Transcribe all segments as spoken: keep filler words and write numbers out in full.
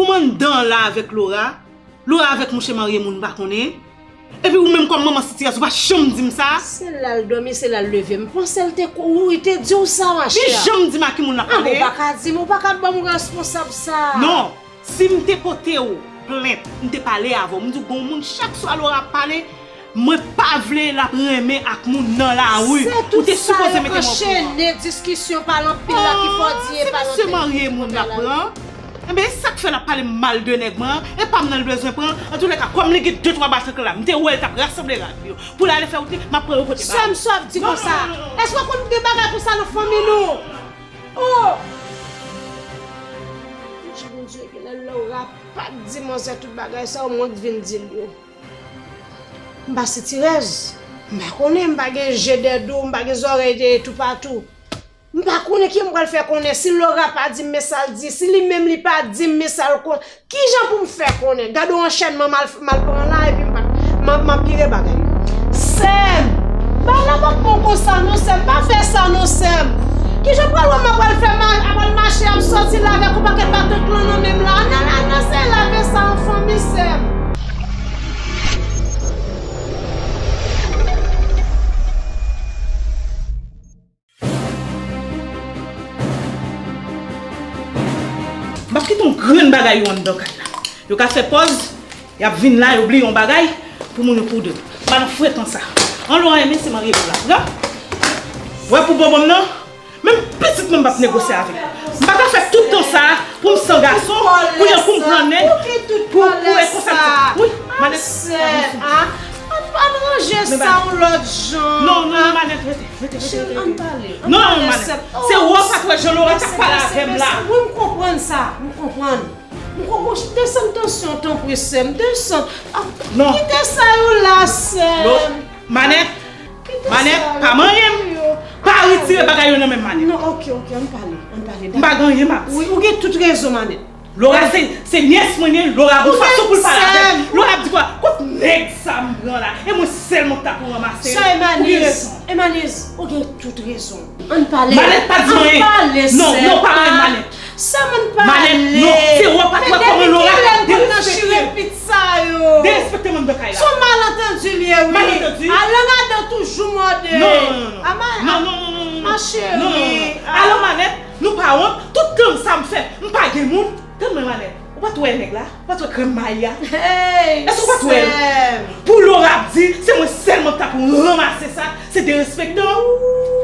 Ou anndan la avèk Laura. Laura avèk mouche marye moun m pa konnen. Epi ou menm kòm manman sitirèz, ou pa janm di m sa. Se la l dòmi, se la l leve. M panse l te kou-, wi, te di w sa, machè. Li janm di m a ki moun l ap pale. Ah, ou pa ka di m, ou pa ka ban m responsab sa. Non, si m te pote w plent, m te pale avè w. M di w gon moun chak swa Laura ap pale, mwen pa vle l ap renmen ak moun nan lari. Ou te sipoze mete mwen okouran. Se tout sa yo k anchene diskisyon pa l anpil la ki fè w di e pa l anpil ki te kontan la. Se misye marye moun l ap pran. Enben, e sa k fè l ap pale m mal de nèg mwen an, e pa m nan l bezwen pran. Antoulèka, kòm li gen de twa bachak la, m te wè l t ap rasanble rad li yo pou l ale fè wout li, m ap pran yo pote ba ou. Sè m, sa w ap di konsa? Èske w konn gen bagay konsa nan fanmi nou? Oh! Bondye, genlè Laura pa t di manzè tout bagay sa, ou mwen k vin di l yo. M pa sitirèz. M pa konnen, m pa gen je dèdou, m pa gen zòrèy de toupatou. M pa konnen ki m pral fè konnen. Si Laura pa di m men sa l di, si li menm li pa di m men sa l kon, kijan pou m fè konnen? Gade yon anchènman m al, m al pran la, epi m pa, m, m ap vire bagay yo. Sè m, bagay la p ap bon konsa non, sè m. Pa fè sa non, sè m. Kijan pral wè m ap pral fè ma-, ap pral mache, ap sòti la avèk yon pakèt baton klan nan men m la? Ann al, ann al, se lave sa an fanmi, sè m. M ap kite yon grenn bagay yo anndan kay la. Yo ka fè pòz, y ap vin la, yo bliye yon bagay pou moun yo kouri. M pa nan frekan sa. An lè w renmen, se marye pou la. Pran. Wè pou bonbon m nan, menm pitit mwen m p ap negosye avè l. M pa ka fè tout tan sa pou m san gason, kounye a pou m pran nèg, pou, pou e konsa. Wi, Manèt. Ann, ann ranje sa yon lòt jan. Non, non, Manèt, rete, rete, rete. Cheri, ann pale. Non, Manèt. Se ou pa t wè jan Laura t ap pale avè m la. Wi, m konprann sa. M konprann. M konprann. Desann tansyon, tanpri, sè m. Desann. Non. Kite sa yo la, sè m. Manèt, Manèt, pa manyen m. Pa retire bagay yo nan men m, Manèt. Non, ok, ok, ann pale. Ann pale. M pa gen anyen m ap di. Wi, ou gen tout rezon, Manèt. Laura se, se nyès mwen li ye, Laura gon fason pou l pale avè m. Laura ap di kwa, kot nèg sa m pran la? E mwen sèlman k ta pou ranmase l. Ou gen rezon. Sè Emaniz, Emaniz, ou gen tout rezon. Ann pale. Manèt pa di anyen. Ann pale, sè m. Non, non, pa manyen Manèt. Sè m, ann pale. Manèt, non, se ou pa t wè kòman Laura derespekte m. Derespekte m anndan kay la. Se yon malantandi li ye, wi. Malantandi? Alan Adan toujou mòde. Non, non, non, non. Non, non, non, non, non. Ma chérie. Non, non, non. Alò, Manèt, nou pa wont. Tout tan sa m fè, m pa gen moun. Tann mwen, Manèt. Ou pa t wè nèg la? Ou pa t wè krèm mayi a? Èske ou pa t wè l? Pou Laura ap di, se mwen sèlman k ta pou ranmase sa, se derespektan.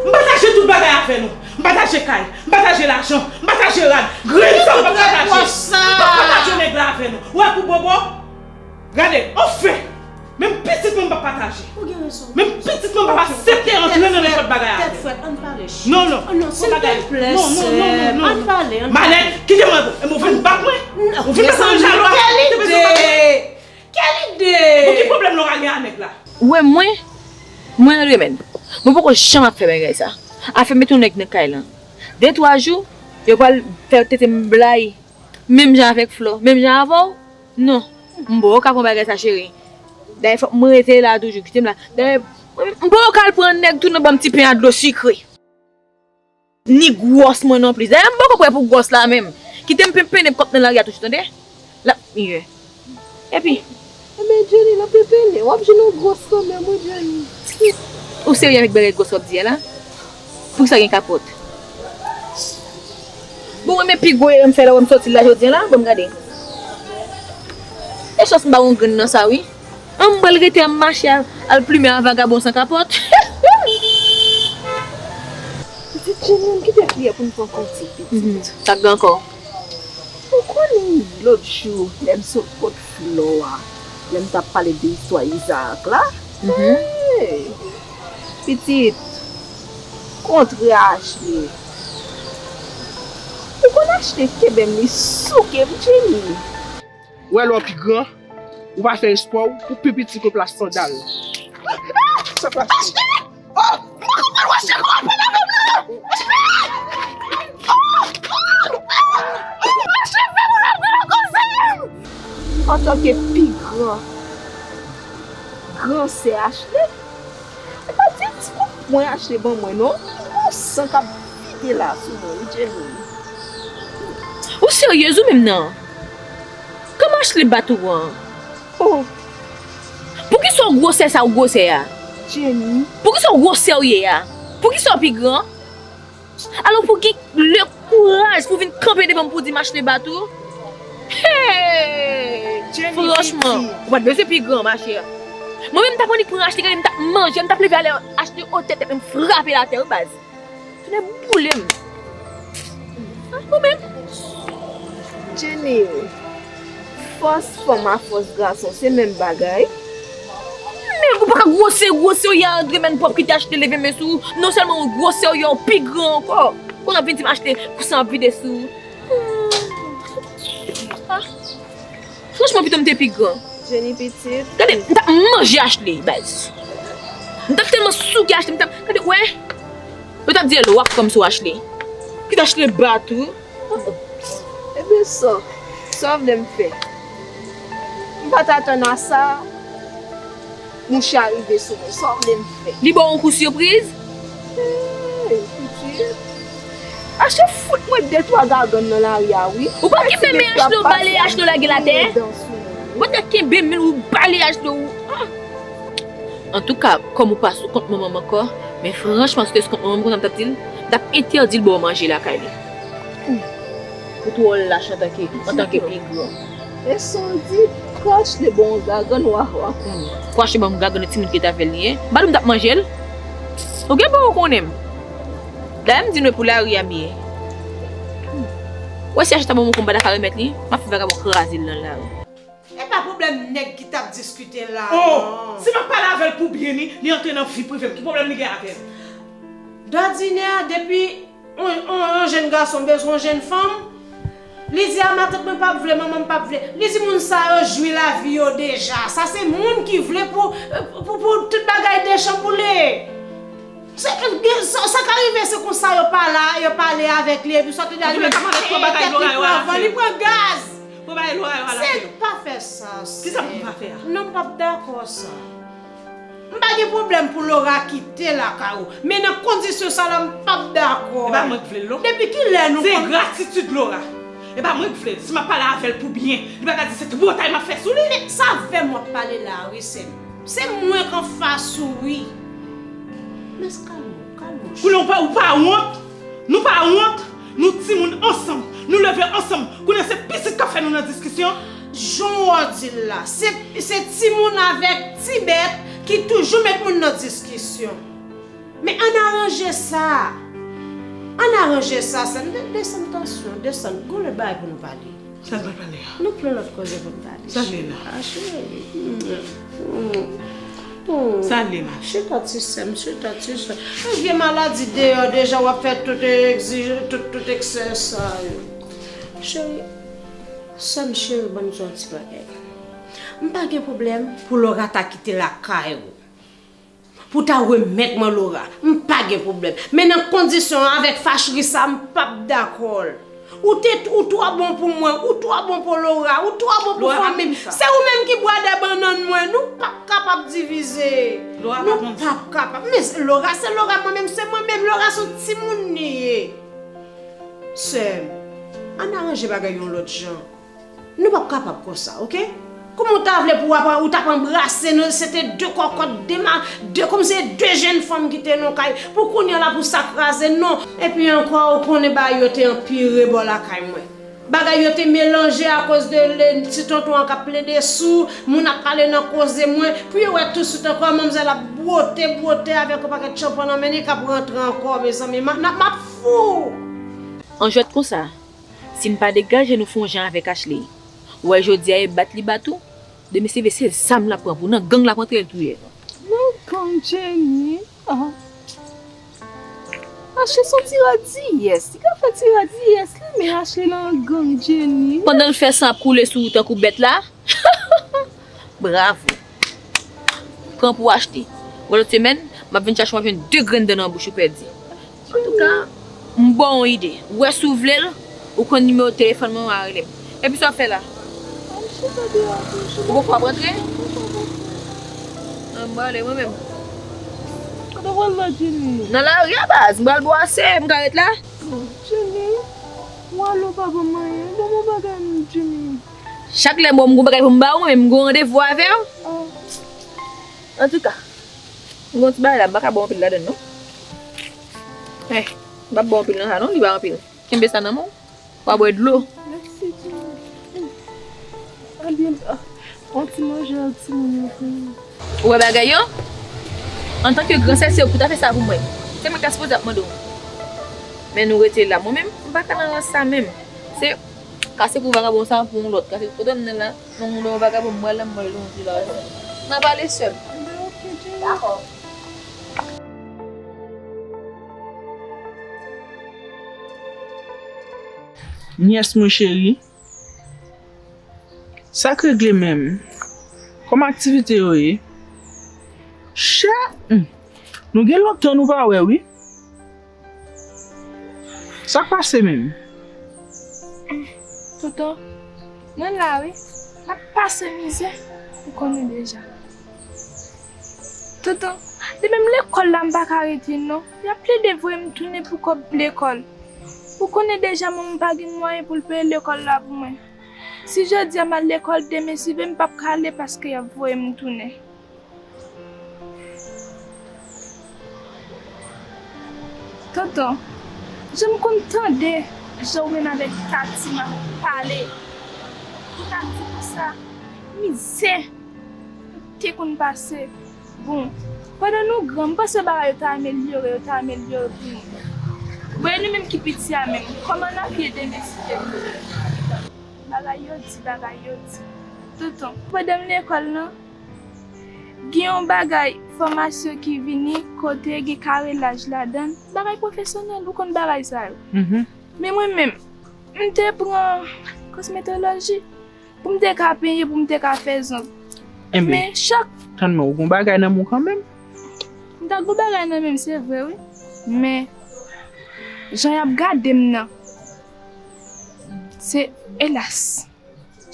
M pataje tout bagay avè nou. M pataje kay, m pataje lajan, m pataje rad. Grenn sa m p ap pataje. M p ap pataje nèg la avè nou. Ou wè pou bobo? Gade, anfen! Menm pitit mwen m p ap pataje. Ou gen rezon. Menm pitit mwen m p ap aksepte antre nan nenpòt bagay avè l. Tèt frèt, ann pale. Non, non. Non, non, silteplè, sè m. Ann pale, ann pale. Manèt, kite mwen, bon. E mwen vin bat mwen. Ou vin bat mwen jalou. Kèl ide! Kèl ide! Bon, ki pwoblèm Laura gen a nèg la? Ou wè mwen, mwen nan domèn. Mwen poko janm ap fè bagay sa. Afè mete yon nèg nan kay lan. De twa jou, yo pral fè tete m blay. Menm jan avèk Flò, menm jan avè w. Non, m poko ka pran bagay sa, cheri. Dayè, fòk mwen rete la toujou, kite m la. Dayè, m poko ka al pran nèg tou nan ban m ti pen a dlo sikre. Ni gwòs mwen non plis. Dayè, m poko prè pou gwòs la menm. Kite m penpennen kòk nan lari a toujou, tande? L ap miyè. Epi, ebyen, Jenny, nan penpennen, w ap jwenn yon gwòs kanmenm, wi, Jenny. Ou serye avèk bagay gwòs w ap di a la? Poukisa gen kapòt? Bon, mwen, men pi gwo erè m fè lè w wè m sòti la jodi a la, ban m gade. E chans m ba w yon grenn nan sa, wi. An m pral rete an mache al, al plimen a vagabon san kapòt. Pitit Jenny, kite priyè pou n pran konsèy, pitit. Sa k gen ankò? Ou konnen lòt jou, lè m sot kot Flò a, lè m t ap pale de istwa Izaak la? Hey! Pitit, kontre Ashley. Ou konn Ashley kenbe m, li souke m, Jenny. Ou wè lè w pi gran, ou pa fè espò, ou pi piti ke plas sandal. Sa plas. Oh! M pa konprann, wè chèf mwen pale avè m la! Wè chèf mwen ap pran nan koze m! Antanke pi gran, gran sè Ashley, e pa ti, ti kout pwen Ashley ban mwen, non. Gon san k ap vide la sou mwen, wi, Jenny. Ou seryez ou menm, nan? Ashley bat ou an. Oh. Poukisa w gwosè sa w gwosè a? Jenny. Poukisa w gwosè w ye a? Poukisa w pi gran? Alò pou gen le kouraj pou vin kanpe devan m pou di m Ashley bat ou? Hey! Jenny, franchman, piti. Ou pa t bezwen pi gran, ma chère. Mwen menm m t ap annik pran Ashley, gade m t ap manje, m t ap leve ale Ashley otè tèt mwen, m frape l atè wi baz. Tounen boule m. Ah, ou menm? Jenny, fòs fanm a fòs gason, se menm bagay. Men ou pa ka gwosè, gwosè w ye a, André, men pwòp kite Ashley leve men sou ou. Non sèlman ou gwosè w ye a, ou pi gran ankò. Kounye a w ap vin di m Ashley, pou san ap vide sou ou. Ah. Franchman, pito m te pi gran. Jenny pitit. Gade, m t ap manje Ashley, baz. M t ap tèlman souke Ashley, m t ap, gade, wè. Yo t ap di Lora k pran m sou Ashley. Kit Ashley bat ou. Ebyen, sa, sa w vle m fè? M pa t atann a sa. Mouche a rive sou mwen. Sa w vle m fè? Li ba w yon kou sipriz? Hey, pitit. Ashley fout mwen de twa gagann nan lari a, wi. Ou pa kenbe men Ashley, ou bale Ashley, ou lage l atè. Ou pa t kenbe men l, ou bale Ashley, ou. Ah. Antouka, kòm ou pa sou kont manman m ankò, men franchman, si w te sou kont manman m, konsa m t ap di l, m t ap entèdi l ba w manje lakay li. Ou twò lach antanke, antanke pi gran. E sa w di, Ashley ba w yon gagann, w a, w a konnen. Ashley ba m gagann, timoun ki te avè l li ye. M pa di w m t ap manje l. Ou gen bon ou konnen m. Dayè m di nou e pou lari a m ye. Wè si Ashley ta ban m yon kou m pa ta ka remèt li, m ap fè vagabon kraze l nan lari. E pa pwoblèm nèg ki t ap diskite la, non. Oh, si m ap pale avè l pou byen li, li antre nan vi prive m. Ki pwoblèm li gen avè m? Dòdinè, depi yon, yon, yon jèn gason bezwen yon jèn fanm, li di, "A, matant mwen p ap vle, manman m p ap vle." Li di moun sa yo jwi lavi yo deja. Sa se moun ki vle pou, pou, pou tout bagay dechanboule. Se, sa, sa ka rive, se konsa yo pale, yo pale avèk li, epi sa te di, li pran van, li pran gaz. Pou bay Lora yo a lakay yo. Se pa fè sa, sè. Kisa pou m pa fè a? Non, m p ap dakò sa. M pa gen pwoblèm pou Lora kite lakay ou. Men nan kondisyon sa la, m p ap dakò. E pa mwen k vle l, non. Depi kilè nou konn... Se gratitid Lora. E pa mwen k vle l. Si m ap pale avè l pou byen, li pa ka di se tripotay m ap fè sou li. Men sa fè m w ap pale la, wi, sè m. Se mwen k anfas ou, wi. Men kalme w, kalme w. Kounye a ou pa, ou pa wont? Nou pa wont? Nou timoun ansanm, nou leve ansanm. Kounye a se pitit k ap fè nou nan diskisyon. Jan w di l la, se, se timoun avèk ti bèt ki toujou met moun nan diskisyon. Men ann aranje sa. Ann aranje sa, sè m. De-, desann tansyon, desann. Gon lòt bagay pou nou pale. Sa n pral pale a? Nou pran lòt koze pou n pale. Sa n ye la? A, cheri. Mm. Mm. Sa n ye la? Chita ti sè m, chita ti sè m. Yon vye maladi deyò deja, w ap fè tout egzij-, tout, tout eksè sa yo. Cheri, sè m cheri, ban m di w yon ti bagay. M pa gen pwoblèm pou Lora ta kite lakay ou. Pou ta remèt mwen Lora, m pa gen pwoblèm. Men nan kondisyon an, avèk fachri sa, m p ap dakò l. Ou te, ou twò bon pou mwen, ou twò bon pou Lora, ou twò bon pou fanmi m. Se ou menm ki bwè dè bannann mwen, nou p ap kapab divize. Nou p ap kapab. Men Lora, se Lora, mwen menm, se mwen menm. Lora se yon timoun li ye. Sè m, ann aranje bagay yon lòt jan. Nou p ap kapab konsa, oke? Kòman w ta vle pou w ap, ou t ap anbrase nou, se te de kòkòt, de ma, de, kòmsi de jèn fanm ki te nan kay, pou kounye a la pou sa kraze, non. Epi ankò, ou konnen bagay yo te anpire bò lakay mwen. Bagay yo te melanje akoz de le, ti tonton an k ap plede sou, moun ap pale nan koze mwen, pou yo wè touswit ankò, manmzèl ap bwote, bwote avèk yon pakèt chanpwen nan men li k ap rantre ankò, mezanmi, m a, m ap fou! An jwèt konsa. Si n pa degaje nou fè yon jan avèk Ashley, ou wè jodi a e bat li bat ou, demen se vre se zam l ap pran pou nan gang l ap antre l touye. Nan gang Jenny? Ah. Ashley se yon ti radiyès. Li ka fè ti radiyès li, men Ashley nan gang Jenny. Pandan l fè san ap koule sou ou tankou bèt la, Bravo. Pran pou achte. Wè lòt semèn, m ap vin chache w ap jwenn de grenn dan nan bouch ou pèdi. Antouka, m ba w yon ide. Ou wè si w vle l, ou konn nimewo telefòn mwen, w a rele m. Epi sa w ap fè la? Ou poko ap rantre? An, m prale mwen menm. Kote w pral la, Jenny? Nan lari a baz, m pral bwase, m ka ret la? Jenny, w ale w pa ban m anyen. Ban m yon bagay non, Jenny. Chak lè m wè m gon bagay pou m ba ou, mwen menm m gon randevou avè w. Antouka, m gon ti bagay la, m pa ka ba w anpil ladann non. Eh, m p ap ba w anpil nan sa non, li pa anpil. Kenbe sa nan men w. W a bwè dlo. Mèsi, timoun. Ebyen, ah, on ti manje ak timoun yo pou mwen. Ou wè bagay yo? Antanke gran sè, se ou ki ta fè sa pou mwen. Se mwen ki ta sipoze ap mande w. Men nou rete la. Mwen menm, m pa ka nan rans sa menm. Se, ka se pou vagabon sa, pou yon lòt. Ka se kote m nan la, nan yon vagabon, m pral la, m pral yon ti lajan. N a pale sèm. Dakò. Nyès mwen cheri, sa k regle menm? Kòman aktivite yo ye? Chè! Hmm. Nou gen lontan nou pa wè wi. Sa k pase menm? Tonton, mwen la wi. M ap pase mizè, ou konnen deja. Tonton, li menm lekòl la m pa ka rete non. Y ap plede voye m tounen pou kòb lekòl. Ou konnen deja manman m pa gen mwayen pou l peye lekòl la pou mwen. Si jodi a m al lekòl, demen si Dye vle m p ap ka ale paske y ap voye m tounen. Tonton, jan m konn tande jan ou menm avèk Tati m ap pale. Tati konsa, mizè. Te konn pase. Bon, pandan nou gran, m panse bagay yo ta amelyore, yo ta amelyore pou nou. Bon, e nou menm ki piti a menm, kòman n ap ye demen si Dye vle? Bagay yo di, bagay yo di. Tonton, pandan m lekòl nan, gen yon bagay fòmasyon ki vini kote gen karelaj ladan l, bagay pwofesyonèl, ou konn bagay sa yo. Mhm. Men mwen menm, m te pran kosmetoloji. Pou m te ka penyen, pou m te ka fè zong. Enben, men chak tann mwen, ou gon bagay nan men w kanmenm? M ta gon bagay nan men m, se vre wi. Men, jan y ap gade m nan, se, elas.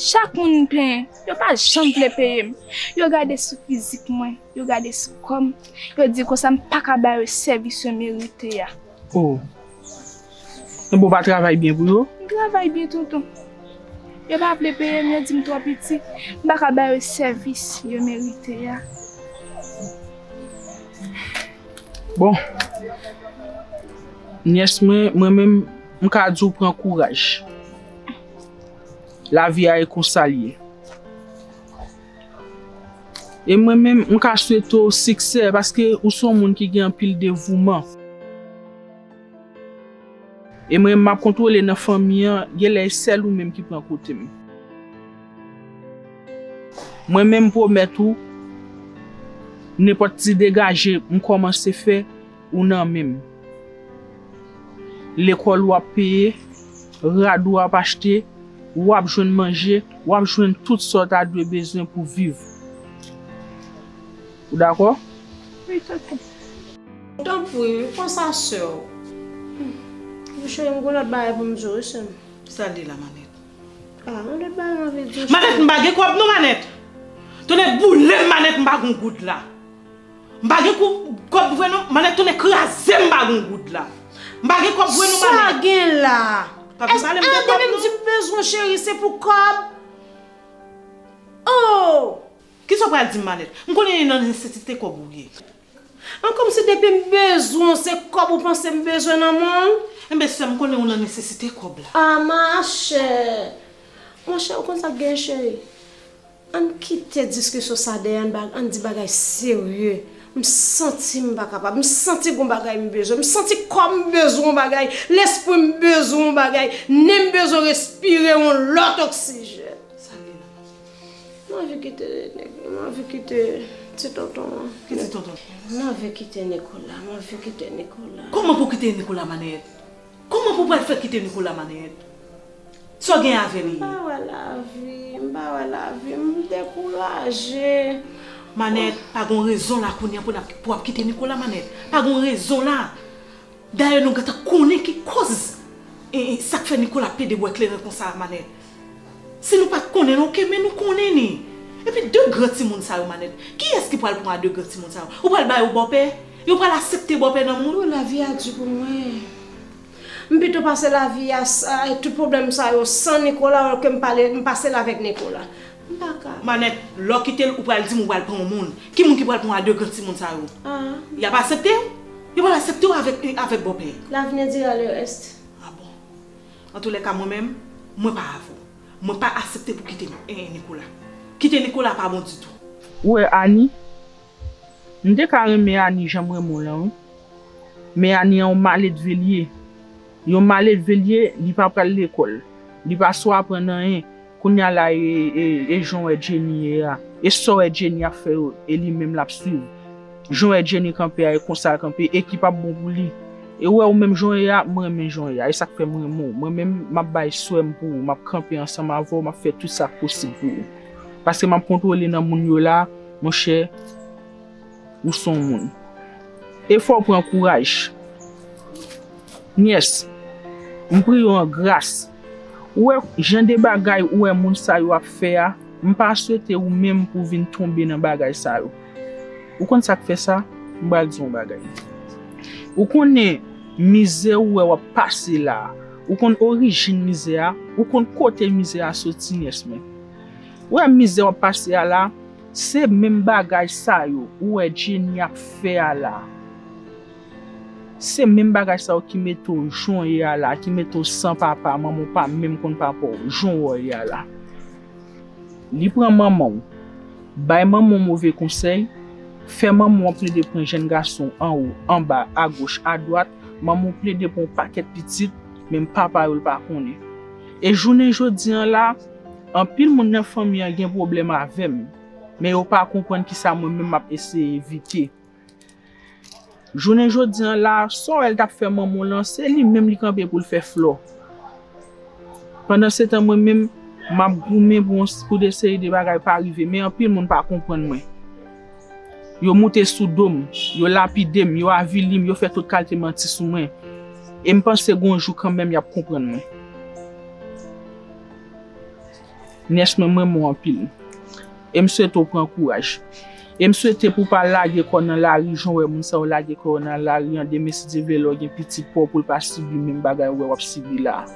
Chak moun m penyen, yo pa janm vle peye m. Yo gade sou fizik mwen, yo gade sou kò m, yo di konsa m pa ka ba yo sèvis yo merite a. Oh. Enben w pa travay byen pou yo? M travay byen, tonton. Yo pa vle peye m, yo di m twò piti. M pa ka ba yo sèvis yo merite a. Bon. Nyès mwen, mwen menm, m ka di w pran kouraj. Lavi a e konsa l ye. E mwen menm, m ka swete w siksè paske ou se yon moun ki gen anpil devouman. E mwen menm, m ap kontwole nan fanmi an, genlè e sèl ou menm ki pran kote m. Mwen menm, m pwomèt ou, nenpòt ti degaje m kòmanse fè, ou nan men m. Lekòl w ap peye, rad w ap achte, w ap jwenn manje, w ap jwenn tout sa w ta dwe bezwen pou viv. Ou dakò? Wi, tonton. Tanpri, wi, konsa sè w. Wi, cheri, m gon lòt bagay pou m di w, wi, sè m. Sa l ye la, Manèt? Ah, yon lòt bagay m anvi di w, Manèt, cheri. M pa gen kòb non, Manèt. Tonnè boule m, Manèt, m pa gon goud la. M pa gen kou-, kòb vre non, Manèt, tonnè kraze m, m pa gon goud la. M pa gen kòb vre non, Manèt. Sa gen la? Pa vin pale m de kòb non. Èske m di m bezwen, cheri, se pou kòb? Oh! Kisa w pral di m, Manèt? M konnen e nan nesesite kòb ou ye. An, kòmsi depi m bezwen w, se kòb ou panse m bezwen nan men w? Enben, sè m, konnen ou nan nesesite kòb la. Ah, machè! Monchè, ou konn sa k gen, cheri? Ann kite diskisyon sa dèyè, ann ba-, ann di bagay serye. M santi m pa kapab. M santi gon bagay m bezwen. M santi kò m bezwen yon bagay. Lespri m bezwen yon bagay. Nen m bezwen respire yon lòt oksijèn. Sa l ye la, madanm? M anvi kite nèg, m anvi kite ti tonton an. Ki ti tonton? M anvi kite Nicolas, m anvi kite Nicolas. Kòman pou w kite Nicolas, Manèt? Kòman pou w pral fè kite Nicolas, Manèt? Sa w gen avè l ye? M pa wè lavi, m pa wè lavi, m dekouraje. Manèt, pa gon rezon la kounye a pou n ap, pou w ap kite Nicolas, Manèt. Pa gon rezon la. Dayè, nou gentan konnen ki kòz, e, e, sa k fè Nicolas plede bwè kleren konsa a, Manèt. Si nou pa t konnen l, oke, men nou konnen li. Epi de gran timoun sa yo, Manèt. Kiyès ki pral pran a de gran timoun sa yo? Ou pral ba yo bòpè? Yo pral aksepte bòpè nan moun? Bon, lavi a di pou mwen. M pito pase lavi a, tout pwoblèm sa yo san Nicolas, olye ke m pale, m pase l avèk Nicolas. M pa ka. Manèt, lè w kite l, ou pral di m ou pral pran yon moun. Ki moun ki pral pran yon a de gran timoun sa yo? Ah. Y ap aksepte w? Yo pral aksepte w avèk, avèk bòpè. L'avenir dira le reste. Ah bon. Antoulèka, mwen menm, mwen pa avè w. Mwen pa aksepte pou kite, eh, Nicolas. Kite Nicolas pa bon ditou. Ou wè Ani? M te ka renmen Ani jan m renmen w lan, wi. Men Ani an yon maledve l ye. Yon maledve l ye, li pa pral lekòl. Li pa sou aprann anyen. Kounye a la, e, e, e jan w wè Jenny ye a. E sa w wè Jenny ap fè yo, e li menm l ap swiv. Jan w wè Jenny kanpe a, e konsa l kanpe, e ki p ap bon pou li. E w wè ou menm jan w ye a, mwen renmen jan w ye a. E sa k fè mwen renmen w. Mwen menm, m ap bay swè m pou ou. M ap kanpe ansanm avè w, m ap fè tout sa k posib pou ou. Paske m ap kontwole nan moun yo la, monchè, ou se yon moun. E fò w pran kouraj. Nyès, m priye w an gras. Ou wè, jan de bagay ou wè moun sa yo ap fè a, m pa swete ou menm pou w vin tonbe nan bagay sa yo. Ou konn sa k fè sa? M pral di w yon bagay. Ou konnen mizè ou wè w ap pase la a. Ou konn orijin mizè a? Ou konn kote mizè a soti, nyès mwen? Ou wè mizè w ap pase a la, se menm bagay sa yo ou wè Jenny ap fè a la. Se menm bagay sa yo ki mete w jan w ye a la, ki mete w san papa, manman w pa menm konn papa w, jan w wè w ye a la. Li pran manman w, bay manman w move konsèy, fè manman w plede pran jèn gason anwo, anba, agoch, adwat, manman w plede pran yon pakèt pitit, menm papa yo l pa konnen. E jounen jodi an la, anpil moun nan fanmi an gen pwoblèm avè m, men yo pa konprann kisa mwen menm m ap eseye evite. Jounen jodi an la, sa w wè l t ap fè manman w lan, se li menm li kanpe pou l fè Flò. Pandansetan, mwen menm, m ap goumen pou yon, pou de seri de bagay pa rive, men anpil moun pa konprann mwen. Yo moute sou do m, yo lapide m, yo avili m, yo fè tout kalite manti sou mwen. E m panse gon jou kanmenm y ap konprann mwen. Nyès mwen, m renmen w anpil. E m swete w pran kouraj. E m swete pou w pa lage kò w nan lari, jan w wè moun sa yo lage kò yo nan lari an, demen si Dye vle lè w gen pitit pa w pou l pa sibi menm bagay ou wè w ap sibi la a.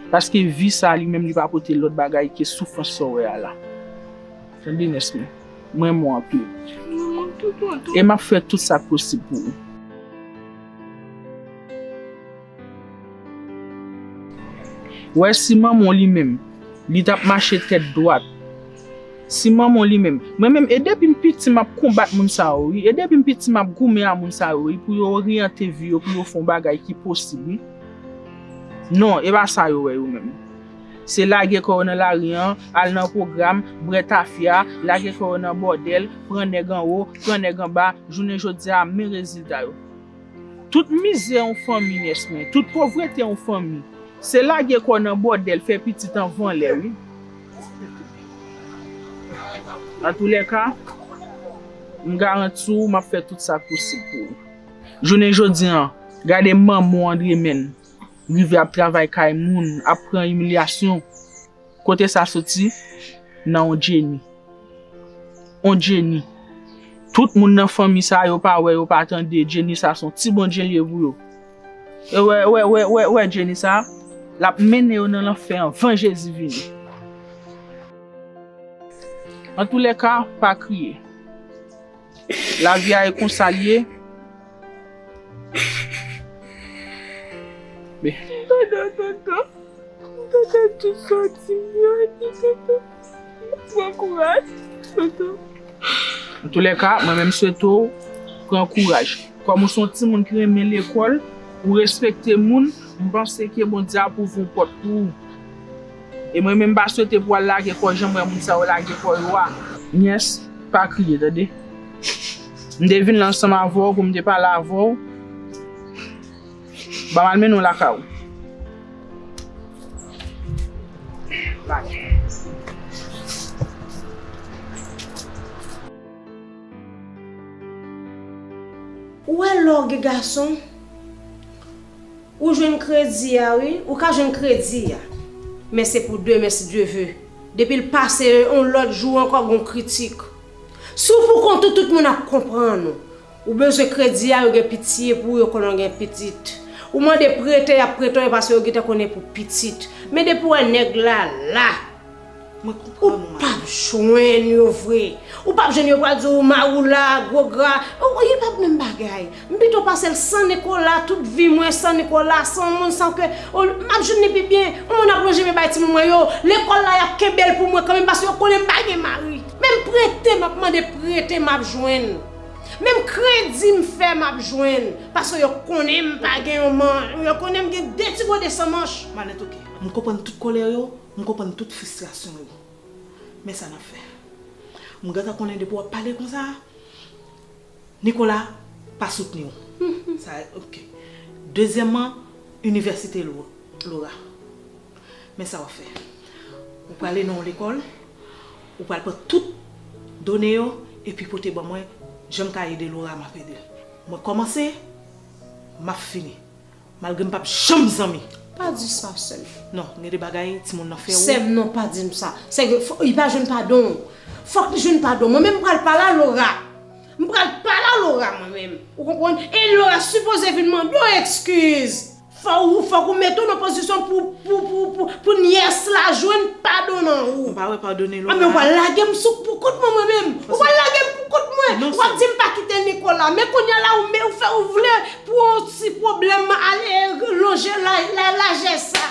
Paske vi sa a li menm li pa pote lòt bagay ke soufrans sa w wè a la. Tande, nyès mwen. M renmen w anpil. E m ap fè tout sa k posib pou ou. Wè si manman w li menm, li t ap mache tèt dwat. Si manman w li menm, mwen menm, e depi m piti m ap konbat moun sa yo, wi. E depi m piti m ap goumen a moun sa yo, wi, pou yo oryante vi yo, pou yo fè yon bagay ki posib, wi. Non, e pa sa yo wè yo menm. Se lage kò yo nan lari an, al nan pwogram, bwè tafya, lage kò yo nan bòdèl, pran nèg anwo, pran nèg anba, jounen jodi a, men rezilta yo. Tout mizè yon fanmi, nyès mwen, tout povrete yon fanmi, se lage kò nan bòdèl, fè pitit anvan lè, wi. Antoulèka, m garanti w, m ap fè tout sa k posib pou ou. Jounen jodi an, gade manman w Andre menm, rive ap travay kay moun, ap pran imilyasyon. Kote sa soti? Nan yon Jenny. Yon Jenny. Tout moun nan fanmi sa yo pa wè, yo pa tande, Jenny sa se yon ti Bondye l ye pou yo. E wè, wè, wè, wè, wè Jenny sa, l ap mennen yo nan lanfè anvan Jezi vini. Antoulèka, pa kriye. Lavi a e konsa l ye. Tonton, tonton. Tonton, tout sa w di m yo, tonton. Pran kouraj, tonton. Antoulèka, mwen menm swete w pran kouraj. Kòm ou se yon timoun ki renmen lekòl, ou respekte moun, m panse ke Bondye ap ouvri yon pòt pou ou. E mwen menm m pa swete pou w al lage kò w jan m wè moun sa yo lage kò yo a. Nyès, pa kriye, tande. M te vin la ansanm avè w pou m te pale avè w. Ban m al mennen w lakay ou. Ou wè lè w gen gason, ou jwenn kredi a, wi, ou ka jwenn kredi a. Men se pou demen, si Dye ve. Depi l pase, yon lòt jou ankò, gon kritik. Si w pou kont ou, tout moun ap konprann ou. Ou bezwen kredi a, yo gen pitye pou ou, yo konnen w gen pitit. Ou mande prete, y ap prete w, e paske yo gentan konnen pou pitit. Men depi w wè nèg la la, ou p ap jwenn yo vre. Ou p ap jwenn yo, pral di w mari w la, gwo gra. Ou, ou, li p ap menm bagay. M pito pase l san Nikola, tout vi mwen san Nikola, san moun, san ke, o, m ap jwenn li pi byen. Yon moun ap lonje men bay timoun mwen yo. Lekòl la, y ap kenbe l pou mwen kanmenm, paske yo konnen m pa gen mari. Menm prete, m ap mande prete, m ap jwenn. Menm kredi m fè, m ap jwenn. Paske yo konnen m pa gen yon man, yo konnen m gen de ti gode san manch. Manèt, oke. M konprann tout kòlè yo, m konprann tout fristrasyon yo. Men sa n ap fè. M gentan konnen depi w ap pale konsa, Nikola pa soutni w. Sa, oke. Dezyèmman, inivèsite Lo-, Lora. Men sa w ap fè. Ou prale nan yon lekòl, ou pral pran tout done yo, epi pote ban mwen, jan m ka ede Lora, m ap ede l. Mwen kòmanse, m ap fini. Malgre m p ap janm zanmi. Pa di sa, sè m. Non, gen de bagay timoun nan fè ou. Sè m, non, pa di m sa. Sèke fò, li pa jwenn padon. Fòk li jwenn padon. Mwen menm, m pral pale a Lora. M pral pale a Lora, mwen menm. Ou konprann? E Lora sipoze vin mande w eskiz. Fò ou, fòk ou mete w nan pozisyon pou, pou, pou, pou, pou nyès la jwenn padon nan ou. M pa wè padone Lora. Anben, ou pral lage m sou, pou kont mwen, mwen menm. Ou pral lage m pou kont mwen. Ou ap di m pa kite Nikola. Men kounye a la, ou, men ou fè, ou vle pou yon ti pwoblèm ale lonje la, la, lajè sa.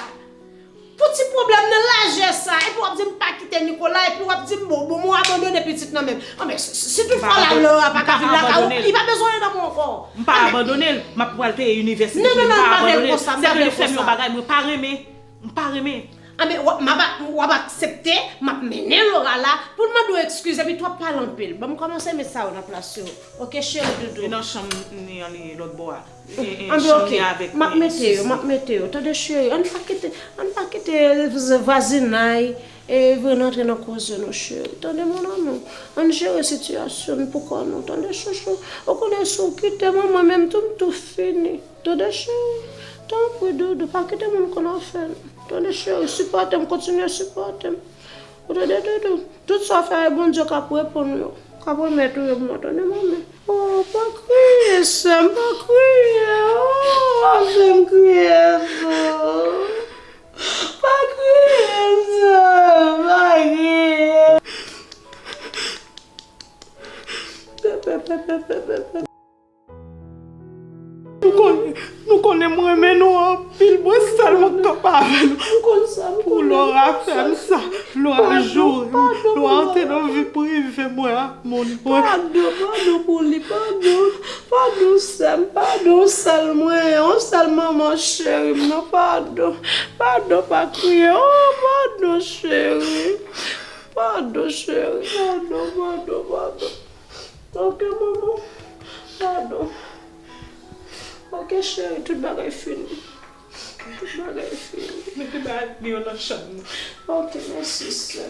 Pou ti pwoblèm nan lajè sa. Epi w ap di m pa kite Nikola. Epi w ap di m, bon, bon, mwen abandone pitit nan men m. Anben, si, si, si tout fwa la, Lora pa ka vin lakay ou, li pa bezwen nan men w ankò. M pa abandone l. M ap pral peye inivèsite pou li. M pa abandone l. Sèke li fè m yon bagay mwen pa renmen. M pa renmen. Anben, w ap, m ap, w ap aksepte, m ap mennen Lora la pou l mande w eskiz, epi tou w ap pale anpil. Ban m kòmanse met sa yo nan plas yo. Oke, cheri doudou. E nan chanm ni an li lòt bò a. E, e, anben, chanm oke. Ni avèk, m ap e, mete yo, m ap mete yo. Tande, cheri, ann pa kite, ann pa kite vwazinay, e, vin rantre nan koze nou, cheri. Tande, mon amour. Ann jere sitiyasyon n pou kò nou. Tande, chouchou. Ou konnen si w kite m, mwen menm tou, m tou fini. Tande cheri, tanpri doudou, pa kite moun konn afè n. Tande cheri, sipòte m, kontinye sipòte m. Ou tande doudou, tout sa w fè a, Bondye k ap reponn yo, k ap remèt ou yo pou mwen, tande manmi. Oh, pa kriye sè m, pa kriye. Oh, pa fè m kriye tou. Pa kriye sè m, pa kriye. Pe, pe, pe, pe, pe, pe, pe. Nou konnen, nou konnen m renmen nou anpil. Mwen sèl mwen k kanpe avè nou. Pou Lora fè m sa. Lora joure m. Lora antre nan vi prive mwen ak moun mwen. Padon, padon pou li, padon. Padon sè m, padon, sèl mwen, yon sèl manman cheri m nan, padon. Padon, pa kriye, oh, padon cheri. Padon cheri, padon, padon, padon. Ok, manman. Padon. Ok, cheri, tout bagay fini. Tout bagay fini. Mete bagay li yo nan chanm nan. Ok, mèsi, sè.